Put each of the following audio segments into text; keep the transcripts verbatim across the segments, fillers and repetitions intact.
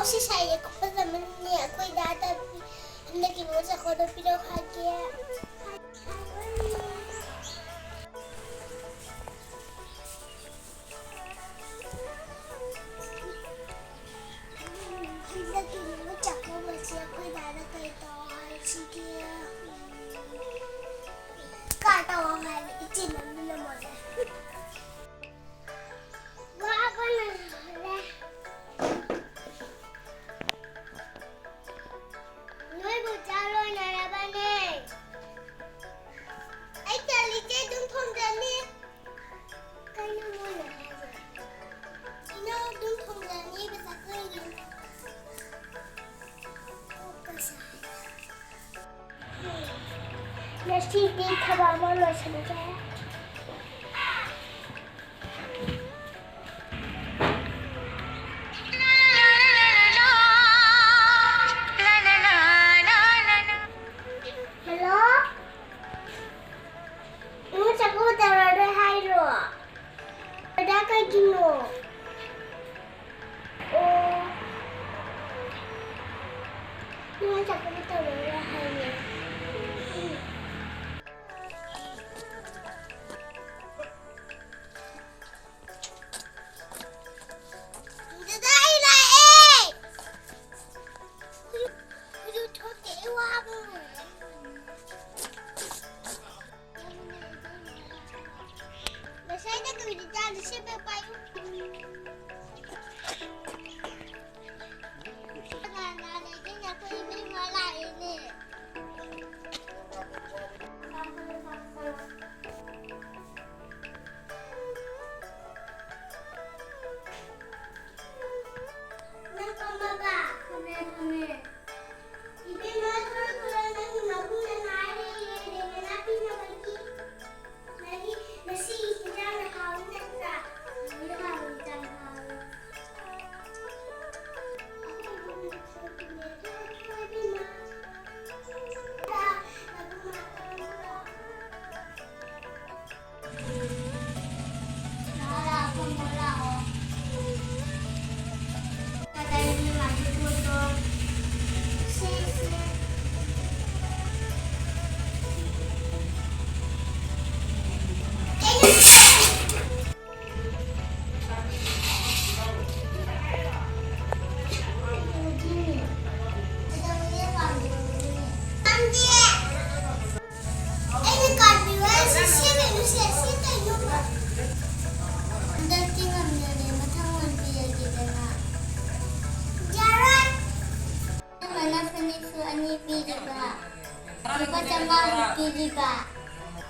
ꯁꯤ ꯁꯥꯏꯁꯦ ꯈꯨꯐꯖ ꯑꯃꯅꯤꯅꯦ꯫ ꯑꯩꯈꯣꯏ ꯗꯥꯗ ꯍꯟꯗꯛꯀꯤ ꯅꯤꯉꯣꯜ ꯆꯥꯛꯀꯧꯕꯗ ꯄꯤꯔꯛꯑꯣ ꯍꯥꯏꯒꯦ꯫ ꯍꯟꯗꯛꯀꯤ ꯅꯤꯉꯣꯜ ꯆꯥꯛꯀꯧꯕꯁꯦ ꯑꯩꯈꯣꯏ ꯗꯥꯗ ꯀꯩ ꯇꯧ ꯍꯥꯏꯁꯤꯒꯦ? ꯀꯥꯔ ꯇꯧ ꯍꯥꯏꯕ ꯏꯆꯦ ꯃꯃꯤꯅ ꯃꯣꯠꯂꯦ꯫ ꯋꯥꯕꯅ ꯂꯣꯏꯔꯦ꯫ ꯅꯣꯏꯕꯨ ꯆꯥꯛ ꯂꯣꯏꯅꯔꯕꯅꯦ꯫ ꯑꯩ ꯆꯠꯂꯤꯁꯦ ꯑꯗꯨꯝ ꯊꯣꯡꯖꯅꯤ꯫ ꯀꯩꯅꯣ ꯃꯣꯏꯅ ꯍꯥꯏꯁꯦ? ꯏꯅꯥꯎ ꯑꯗꯨꯝ ꯊꯣꯡꯖꯅꯤ, ꯄꯩꯁꯥ ꯈꯔ ꯌꯦꯡꯉꯣ꯫ ꯉꯁꯤꯗꯤ ꯊꯕꯛ ꯑꯃ ꯂꯣꯏꯁꯤꯟꯈ꯭ꯔꯦ꯫ ꯍꯜꯂꯣ? ꯏꯃꯨꯡ ꯆꯥꯛꯀꯧꯕ ꯇꯧꯔꯔꯣꯏ ꯍꯥꯏꯔꯣ? ꯑꯗꯥ ꯀꯩꯒꯤꯅꯣ? ꯑꯣ꯫ ꯏꯃꯨꯡ ꯆꯥꯛꯀꯧꯕ ꯇꯧꯔꯔꯣꯏ ꯍꯥꯏꯌꯦ꯫ ꯗꯗꯥ, ꯑꯩ ꯂꯥꯛꯑꯦ꯫ ꯈꯨꯖꯨ-, ꯈꯨꯖꯨ ꯊꯣꯛꯇꯦ, ꯑꯩ ꯋꯥꯕꯅ ꯂꯣꯏꯔꯦ꯫ ꯉꯁꯥꯏꯗ ꯀꯩꯅꯣ ꯆꯥꯗ ꯁꯦꯝꯕ ꯄꯥꯏꯌꯨ꯫ ꯂꯨꯄꯥ ꯆꯥꯝꯃꯉꯥ ꯄꯤꯔꯤꯕ꯫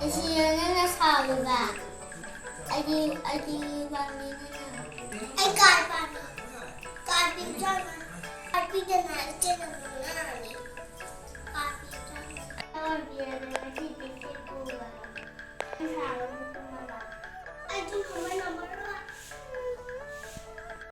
ꯑꯁꯤ ꯅꯪꯅ ꯁꯥꯎꯔꯤꯕ꯫ ꯑꯩꯒꯤ, ꯑꯩꯒꯤ ꯄꯥꯝꯃꯤ ꯅꯪꯅ꯫ ꯑꯩ ꯀꯥꯔ ꯄꯥꯝꯃꯤ꯫ ꯀꯥꯔ ꯄꯤꯕꯤꯌꯨ꯫ ꯀꯥꯔ ꯄꯤꯗꯅ ꯏꯆꯦꯅ ꯉꯥꯡꯅꯔꯅꯤ꯫ ꯀꯥꯔ ꯄꯤꯕꯤꯌꯨ꯫ ꯀꯥꯔ ꯄꯤꯔꯒ ꯉꯁꯤꯗꯤ ꯁꯦꯠꯄ ꯅꯪ ꯁꯥꯕ